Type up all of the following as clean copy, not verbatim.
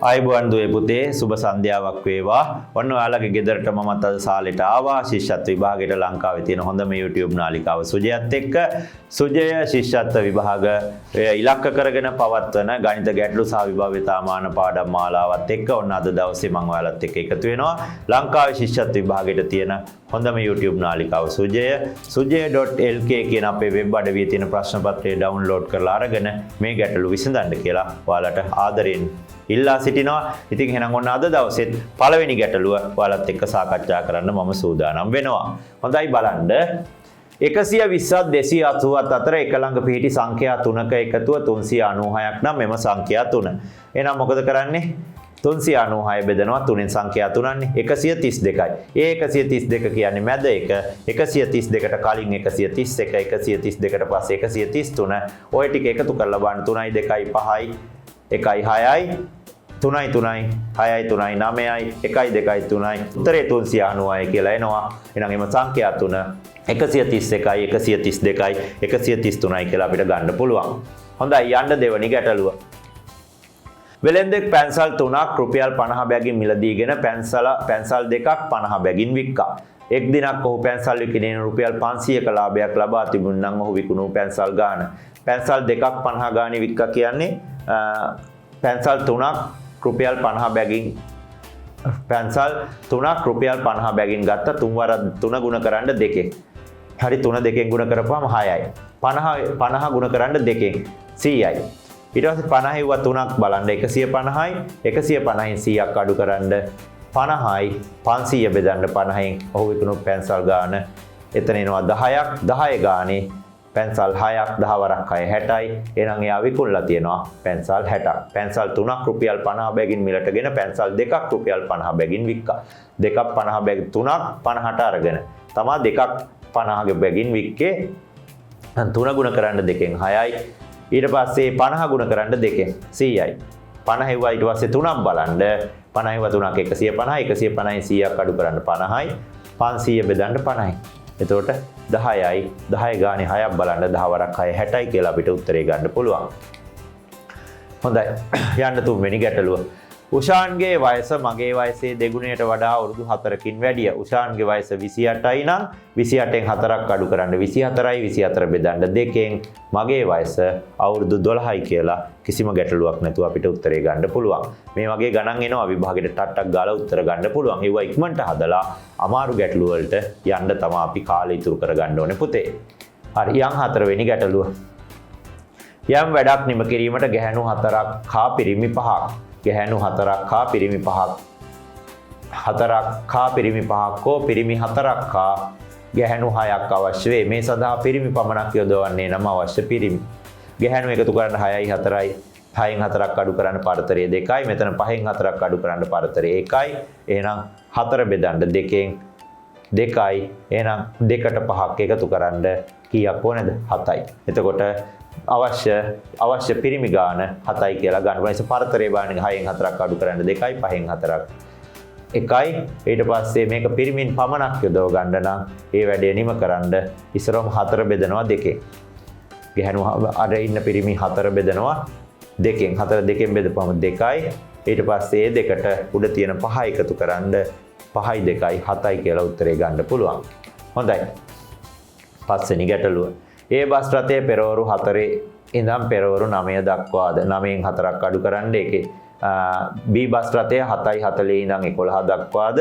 ආයුබෝවන් දුවේ පුතේ, සුබ සන්ධ්‍යාවක් වේවා. ඔන්න ඔයාලගේ ගෙදරට මමත් අද සාලෙට ආවා. ශිෂ්‍යත්ව විභාගයට ලංකාවේ තියෙන හොඳම YouTube නාලිකාව සුජයත් එක්ක. සුජය ශිෂ්‍යත්ව විභාග ඉලක්ක කරගෙන පවත්වන ගණිත ගැටලු සහ විභව්‍යතාමාන පාඩම් මාලාවත් එක්ක ඔන්න අද දවසේ මම ඔයාලත් එක්ක එකතු වෙනවා. ලංකාවේ ශිෂ්‍යත්ව විභාගයට තියෙන හොඳම YouTube නාලිකාව සුජය. සුජය.lk කියන අපේ වෙබ් අඩවියේ තියෙන ප්‍රශ්න පත්‍රය ඩවුන්ලෝඩ් කරලා අරගෙන මේ ගැටලු විසඳන්න කියලා ඔයාලට ආදරෙන් ඉල්ලා සිටිනවා. ඉතින් එහෙනම් ඔන්න අද දවසෙත් පළවෙනි ගැටලුව ඔයාලත් එක්ක සාකච්ඡා කරන්න මම සූදානම් වෙනවා. හොඳයි, බලන්න. 120ත් 280ත් අතර එක ළඟ පිහිටි සංඛ්‍යා තුනක එකතුව 396ක් නම් මෙම සංඛ්‍යා තුන. එහෙනම් මොකද කරන්නේ? 396 බෙදනවා තුනෙන්. සංඛ්‍යා තුනන්නේ 132යි. ඒ 132 කියන්නේ මැද එක, 132ට කලින් 131, 132ට පස්සේ 133. ඔය ටික එකතු කරලා බලන්න. 3යි 2යි 5යි 1යි 6යි 3යි 3යි 6යි 3යි 9යි 1යි 2යි 3යි, උත්තරේ 396 කියලා එනවා. එහෙනම් එම සංඛ්‍යා තුන 131යි, 132යි, 133යි කියලා අපිට ගන්න පුළුවන්. හොඳයි, යන්න දෙවනි ගැටලුව. වෙළෙන්දෙක් පැන්සල් තුනක් රුපියල් 50 බැගින් මිලදීගෙන පැන්සල් දෙකක් 50 බැගින් වික්කා. එක් දිනක් ඔහු පැන්සල් විකිණීමෙන් රුපියල් 500ක ලාභයක් ලබා තිබුණ නම් ඔහු විකුණූ පැන්සල් ගාන. පැන්සල් දෙකක් 50 ගානේ වික්කා කියන්නේ පැන්සල් තුනක් රුපියල් 50 බැගින්, පැන්සල් තුනක් රුපියල් 50 බැගින් ගත්ත. තුන් වර තුන ගුණ කරන්න දෙකෙන්. හරි, තුන දෙකෙන් ගුණ කරපුවාම 6යි. 50 50 ගුණ කරන්න දෙකෙන් 100යි. ඊට පස්සේ 50 ඉව්වා තුනක් බලන්න 150යි. 150න් 100ක් අඩු කරන්න 50යි. 500 බෙදන්න 50න් ඔහු විකුණු පැන්සල් ගාන. එතන එනවා 10ක්. 10 ගානේ පැන්සල් 6ක්. 10 වරක් 6 60යි. එහෙනම් එයා විකුණලා තියෙනවා පැන්සල් 60ක්. පැන්සල් තුනක් රුපියල් 50 බැගින් මිලටගෙන පැන්සල් දෙකක් රුපියල් 50 බැගින් වික්කා. දෙකක් 50 බැග්, තුනක් 50ට අරගෙන තමා දෙකක් 50 බැගින් වික්කේ. තුන ගුණ කරන්න දෙකෙන් 6යි. ඊට පස්සේ 50 ගුණ කරන්න දෙකෙන් 100යි. 50 හෙව්වා. ඊට පස්සේ තුනක් බලන්න. 50 හෙව්වා තුනක් 150යි. 150යි 100ක් අඩු කරන්න 50යි. 500 බෙදන්න 50යි. එතකොට 10යි. 10 ගානේ 6ක් බලන්න 10 වරක් 6 60යි කියලා අපිට උත්තරේ ගන්න පුළුවන්. හොඳයි, යන්න තුන්වෙනි ගැටලුව. උෂාන්ගේ වයස මගේ වයසේ දෙගුණයට වඩා අවුරුදු 4කින් වැඩිය. උෂාන්ගේ වයස 28යි නම් 28න් 4ක් අඩු කරන්න 24යි. 24 බෙදන්න දෙකෙන් මගේ වයස අවුරුදු 12යි කියලා කිසිම ගැටලුවක් නැතුව අපිට උත්තරේ ගන්න පුළුවන්. මේ වගේ ගණන් එනවා විභාගෙට, ටක් ටක් ගාලා උත්තර ගන්න පුළුවන්. ඒවා ඉක්මනට හදලා අමාරු ගැටලු වලට යන්න තමයි අපි කාලය ඉතුරු කරගන්න ඕනේ පුතේ. හරි, යන් හතරවෙනි ගැටලුව. යම් වැඩක් නිම කිරීමට ගැහැණු හතරක් හා පිරිමි පහක්, ගැහැණු හතරක් හා පිරිමි පහක්, හතරක් හා පිරිමි පහක් හෝ පිරිමි හතරක් හා ගැහැණු හයක් අවශ්‍ය වේ. මේ සඳහා පිරිමි පමණක් යොදවන්නේ නම් අවශ්‍ය පිරිමි. ගැහැණු එකතු කරන්න 6යි 4යි. 6න් 4ක් අඩු කරන්න පරතරය 2යි. මෙතන 5න් 4ක් අඩු කරන්න පරතරය 1යි. එහෙනම් 4 බෙදන්න දෙකෙන් 2යි. එහෙනම් දෙකට පහක් එකතු කරන්න කීයක් ඕනේද? 7යි. එතකොට අවශ්‍ය අවශ්‍ය පිරිමි ගාන 7යි කියලා ගන්න පුළුවන්. ඒ පරතරය බලන්න, 6න් 4ක් අඩු කරන්න 2යි, 5න් 4ක් 1යි. ඊට පස්සේ මේක පිරිමින් පමණක් යොදව ගන්න නම් ඒ වැඩේ නිම කරන්න ඉස්සරවම 4 බෙදනවා දෙකෙන්. ගැහැණු අර ඉන්න පිරිමි 4 බෙදනවා දෙකෙන්. 4 දෙකෙන් බෙදපුවම 2යි. ඊට පස්සේ ඒ දෙකට උඩ තියෙන පහ එකතු කරන්න 5යි 2යි 7යි කියලා උත්තරේ ගන්න පුළුවන්. හොඳයි. පස්වෙනි ගැටලුව. ඒ බස් රථය පෙරවරු 4 ඉඳන් පෙරවරු 9 දක්වාද, 9න් 4ක් අඩු කරන්න ඒකේ, B bus රථය 7:40 ඉඳන් 11 දක්වාද,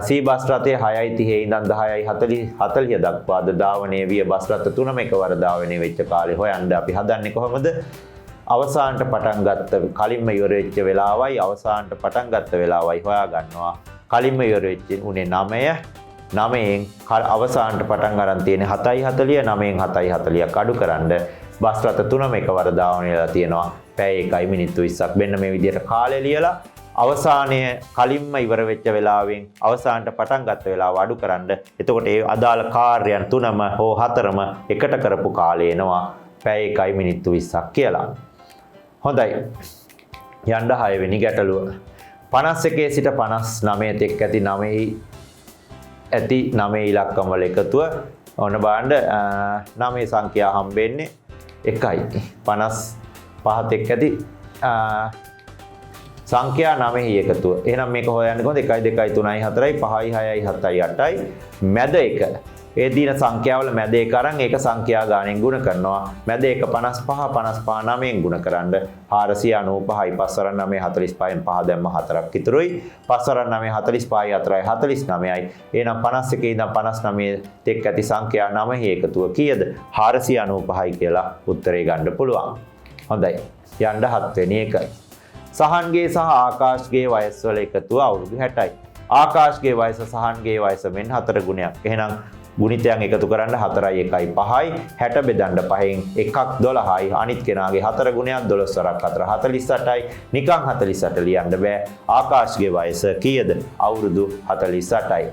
C bus රථය 6:30 ඉඳන් 10:40 40 දක්වාද ධාවනය විය. බස් රථ තුනම එකවර ධාවනය වෙච්ච කාලේ හොයන්න. අපි හදන්නේ කොහොමද? අවසානට පටන් ගත්ත, කලින්ම ඉවර වෙච්ච වෙලාවයි අවසානට පටන් ගත්ත වෙලාවයි හොයා ගන්නවා. කලින්ම ඉවර වෙච්ච උනේ 9. 9න් අවසානට පටන් අරන් තියෙන 7:40. 9න් 7:40ක් අඩු කරන්න බස් රථ තුනම එකවර ධාවනය වෙලා තියෙනවා පැය 1යි මිනිත්තු 20ක්. මෙන්න මේ විදිහට කාලය ලියලා අවසානය කලින්ම ඉවර වෙච්ච වෙලාවෙන් අවසානට පටන් ගත්ත වෙලාව අඩු කරන්න. එතකොට ඒ අදාළ කාර්යයන් තුනම හෝ හතරම එකට කරපු කාලය එනවා පැය 1යි මිනිත්තු 20ක් කියලා. හොඳයි. යන්න හයවෙනි ගැටලුව. 51 සිට 59 තෙක් ඇති 9 ඇති 9 ඉලක්කම් වල එකතුව. ඔන්න බලන්න, 9 සංඛ්‍යා හම්බෙන්නේ 1යි. 55 තෙක් ඇති සංඛ්‍යා 9 එකතුව. එහෙනම් මේක හොයන්න කොහොමද? 1 2 3 4 5 6 7 8යි මැද එක. ඒ දින සංඛ්‍යාවල මැද එක අරන් ඒක සංඛ්‍යා ගානෙන් ගුණ කරනවා. මැද එක 55 55 9න් ගුණ කරන්න 495යි. 5 වරක් 9 45න් 5 දැම්ම 4ක් ඉතුරුයි. 5 වරක් 9 45යි 4යි 49යි. එහෙනම් 51 ඉඳන් 59 තෙක් ඇති සංඛ්‍යා 9 එකතුව කීයද? 495යි කියලා උත්තරේ ගන්න පුළුවන්. හොඳයි. යන්න 7 වෙනි එක. සහන්ගේ සහ ආකාශ්ගේ වයස්වල එකතුව අවුරුදු 60යි. ආකාශ්ගේ වයස සහන්ගේ වයස මෙන් 4 ගුණයක්. එහෙනම් ගුණිතයන් එකතු කරන්න 4යි 1යි 5යි 60 බෙදන්න 5න් 1ක් 12යි. අනිත් කෙනාගේ 4 ගුණයක් 12 වරක් 4 48යි. නිකන් 48 ලියන්න බෑ. ආකාශ්ගේ වයස කීයද? අවුරුදු 48යි.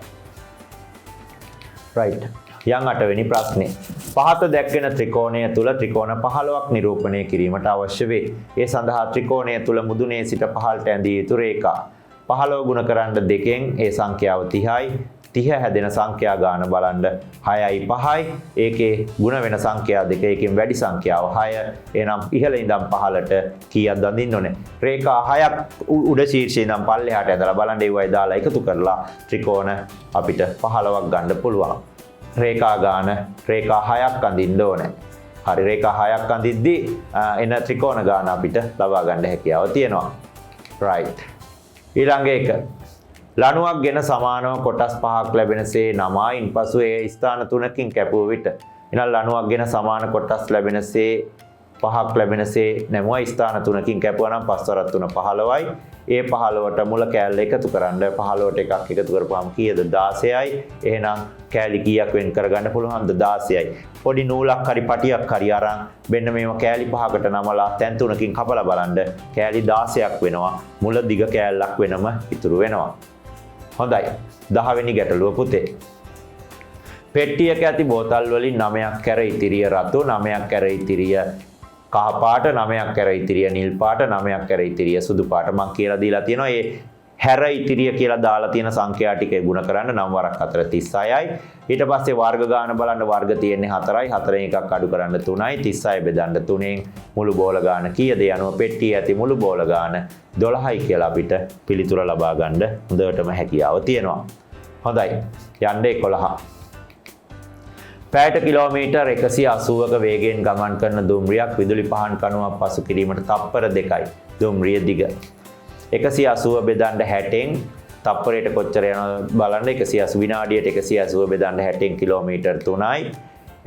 රයිට්. යන් 8 වෙනි ප්‍රශ්නේ. පහත දැක්වෙන ත්‍රිකෝණය තුල ත්‍රිකෝණ 15ක් නිරූපණය කිරීමට අවශ්‍ය වේ. ඒ සඳහා ත්‍රිකෝණය තුල මුදුනේ සිට පහළට ඇඳිය යුතු රේඛා 15 ගුණ කරන්න 2න් ඒ සංඛ්‍යාව 30යි. 30 හැදෙන සංඛ්‍යා ගාන බලන්න 6යි 5යි. ඒකේ ගුණ වෙන සංඛ්‍යා දෙක, ඒකෙන් වැඩි සංඛ්‍යාව 6. එහෙනම් ඉහළ ඉඳන් පහළට කීයක් අඳින්න ඕනේ? රේඛා 6ක් උඩ ශීර්ෂයේ ඉඳන් පල්ලෙහාට ඇඳලා බලන්න ඒවයි දාලා එකතු කරලා ත්‍රිකෝණ අපිට 15ක් ගන්න පුළුවන්. රේඛා ගාන රේඛා 6ක් අඳින්න ඕනේ. හරි, රේඛා 6ක් අඳිද්දී එන ත්‍රිකෝණ ගාන අපිට ලබා ගන්න හැකියාව තියෙනවා. රයිට්. ඊළඟ එක. ලණුවක් ගෙන සමානව කොටස් 5ක් ලැබෙනසේ නමා ඉන්පසු ඒ ස්ථාන 3කින් කැපුව විට. එහෙනම් ලණුවක් ගෙන සමාන කොටස් ලැබෙනසේ 5ක් ලැබෙනසේ නැමුවා ස්ථාන 3කින් කැපුවා නම් 5 වරක් 3 15යි. ඒ 15ට මුල කෑල්ල එකතු කරන්න 15ට එකක් එකතු කරපුවාම කීයද? 16යි. එහෙනම් කෑලි කීයක් වෙන් කරගන්න පුළුවන්ද? 16යි. පොඩි නූලක් හරි පටියක් හරි අරන් මෙන්න මේව කෑලි 5කට නමලා තැන් 3කින් කපලා බලන්න කෑලි 16ක් වෙනවා. මුල දිග කෑල්ලක් වෙනම ඉතුරු වෙනවා. හොඳයි. 10 වෙනි ගැටලුව පුතේ. පෙට්ටියක ඇති බෝතල් වලින් 9ක් කැර ඉතිරිය රතු, 9ක් කැර ඉතිරිය කහ පාට, 9ක් කැර ඉතිරිය නිල් පාට, 9ක් කැර ඉතිරිය සුදු පාට. මං කියලා දීලා තියෙනවා මේ හැර ඉතිරිය කියලා දාලා තියෙන සංඛ්‍යා ටික ගුණ කරන්න 9 වරක් 4 36යි. ඊට පස්සේ වර්ග ගාන බලන්න වර්ග තියෙන්නේ 4යි. 4න් එකක් අඩු කරන්න 3යි. 36 බෙදන්න 3න් මුළු බෝල ගාන කීයද? යනුව පෙට්ටියේ ඇති මුළු බෝල ගාන 12යි කියලා අපිට පිළිතුර ලබා ගන්න හොඳටම හැකියාව තියෙනවා. හොඳයි. යන්න 11. පැයට කිලෝමීටර් 180ක වේගයෙන් ගමන් කරන දුම්රියක් විදුලි පහන් කණුවක් පසු කිරීමට තප්පර 2යි. දුම්රිය දිග 180 බෙදන්න 60න් තප්පරයට කොච්චර යනවද බලන්න. 180 විනාඩියට 180 බෙදන්න 60න් කිලෝමීටර් 3යි.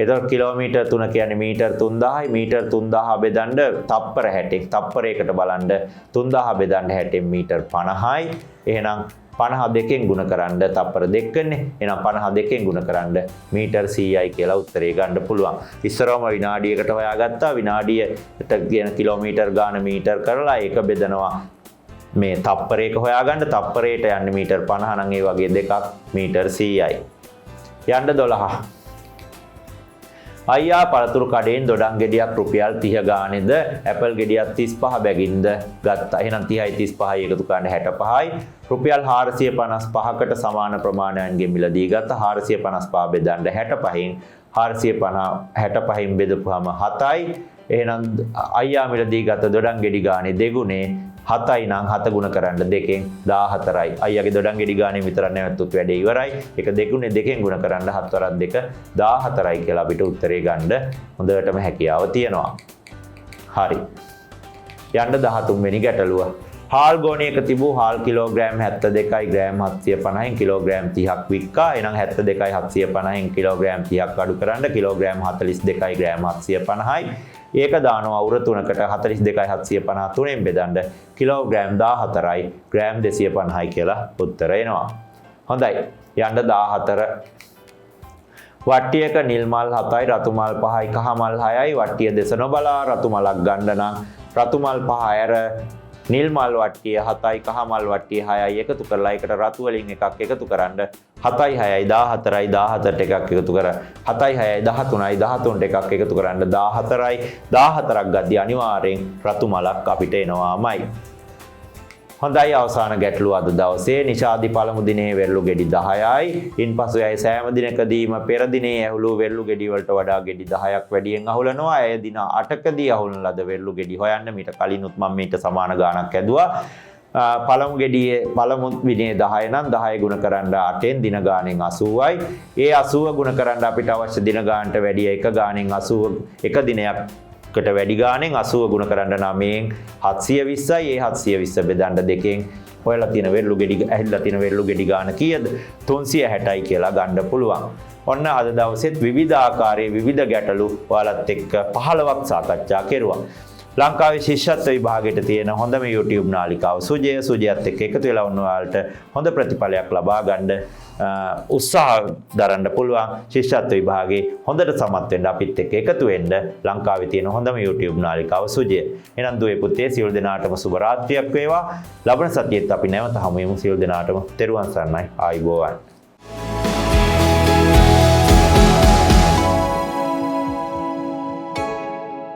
එතකොට කිලෝමීටර් 3 කියන්නේ මීටර් 3000යි. මීටර් 3000 බෙදන්න තප්පර 60න් තප්පරයකට බලන්න 3000 බෙදන්න 60න් මීටර් 50යි. එහෙනම් 52න් ගුණ කරන්න තප්පර 2න්නේ. එහෙනම් 52න් ගුණ කරන්න මීටර් 100යි කියලා උත්තරේ ගන්න පුළුවන්. ඉස්සරවම විනාඩියකට හොයාගත්තා. විනාඩියට කියන කිලෝමීටර් ගාන මීටර් කරලා ඒක බෙදනවා මේ තප්පරයක හොයාගන්න. තප්පරයට යන්නේ මීටර් 50 නම් ඒ වගේ දෙකක් මීටර් 100යි. යන්න 12. අයියා පළතුරු කඩේන් දොඩම් ගෙඩියක් රුපියල් 30 ගානේද ඇපල් ගෙඩියක් 35 බැගින්ද ගත්තා. එහෙනම් 30යි 35යි එකතු කරන්න 65යි. රුපියල් 455කට සමාන ප්‍රමාණයන්ගෙන් මිලදී ගත්තා. 455 බෙදන්න 65න් 450 65න් බෙදපුවාම 7යි. එහෙනම් අයියා මිලදී ගත්ත දොඩම් ගෙඩි ගානේ දෙගුණේ 7යි නම් 7 ගුණ කරන්න 2න් 14යි. අයියාගේ දොඩම් ගෙඩි ගානේ විතරක් නැවතුත් වැඩේ ඉවරයි. ඒක දෙගුණේ 2න් ගුණ කරන්න 7 වරක් 2 14යි කියලා අපිට උත්තරේ ගන්න හොඳටම හැකියාව තියෙනවා. හරි. යන්න 13 වෙනි ගැටලුව. හාල් ගෝණියක තිබූ හාල් කිලෝග්‍රෑම් 72යි ග්‍රෑම් 750න් කිලෝග්‍රෑම් 30ක් වික්කා. එහෙනම් 72යි 750න් කිලෝග්‍රෑම් 30ක් අඩු කරන්න කිලෝග්‍රෑම් 42යි ග්‍රෑම් 750යි. ඒක දානවා උර තුනකට 42යි 753න් බෙදන්න කිලෝග්‍රෑම් 14යි ග්‍රෑම් 250යි කියලා උත්තර එනවා. හොඳයි. යන්න 14. වට්ටියක නිල් මල් 7යි රතු මල් 5යි කහ මල් 6යි. වට්ටිය දෙස නොබලා රතු මලක් ගන්න නම් රතු මල් 5 ඇර නිල් මල් වට්ටිය 7යි කහ මල් වට්ටිය 6යි එකතු කරලා ඒකට රතු වලින් එකක් එකතු කරන්න 7යි 6යි 14යි 14ට එකක් එකතු කර 7යි 6යි 13යි 13ට එකක් එකතු කරන්න 14යි 14ක් ගද්දී අනිවාර්යෙන් රතු මලක් අපිට එනවාමයි. හොඳයි, අවසාන ගැටලුව අද දවසේ. නිෂාදි පළමු දිනේ වෙරළු ගෙඩි 10යි. ඉන්පසු ඇය සෑම දිනකදීම පෙර දිනේ ඇහුළු වෙරළු ගෙඩි වලට වඩා ගෙඩි 10ක් වැඩියෙන් අහුලනවා. ඇය දින 8කදී අහුලන ලද වෙරළු ගෙඩි හොයන්න. මීට කලිනුත් මම මීට සමාන ගාණක් ඇදුවා. පළමු ගෙඩියේ පළමු විනේ 10 නම් 10 ගුණ කරන්න 8න් දින ගානෙන් 80යි. ඒ 80 ගුණ කරන්න අපිට අවශ්‍ය දින ගානට වැඩිය එක ගානෙන් 80 එක දිනයකට වැඩි ගානෙන් 80 ගුණ කරන්න 9න් 720යි. ඒ 720 බෙදන්න දෙකෙන් හොයලා තියෙන වෙරළු ගෙඩි ඇහිලා තියෙන වෙරළු ගෙඩි ගාන කීයද? 360යි කියලා ගන්න පුළුවන්. ඔන්න අද දවසෙත් විවිධ ආකාරයේ විවිධ ගැටලු ඔයාලත් එක්ක 15ක් සාකච්ඡා කෙරුවා. ලංකාවේ ශිෂ්‍යත්ව විභාගයට තියෙන හොඳම YouTube නාලිකාව සුජය, සුජයත් එක්ක එකතු වෙලා ඔන්න ඔයාලට හොඳ ප්‍රතිඵලයක් ලබා ගන්න උත්සාහ දරන්න පුළුවන්. ශිෂ්‍යත්ව විභාගයේ හොඳට සමත් වෙන්න අපිත් එක්ක එකතු වෙන්න ලංකාවේ තියෙන හොඳම YouTube නාලිකාව සුජය. එහෙනම් දුවේ පුතේ සියලු දෙනාටම සුබ රාත්‍රියක් වේවා. ලබන සතියේත් අපි නැවත හමු වෙමු. සියලු දෙනාටම තෙරුවන් සරණයි. ආයුබෝවන්.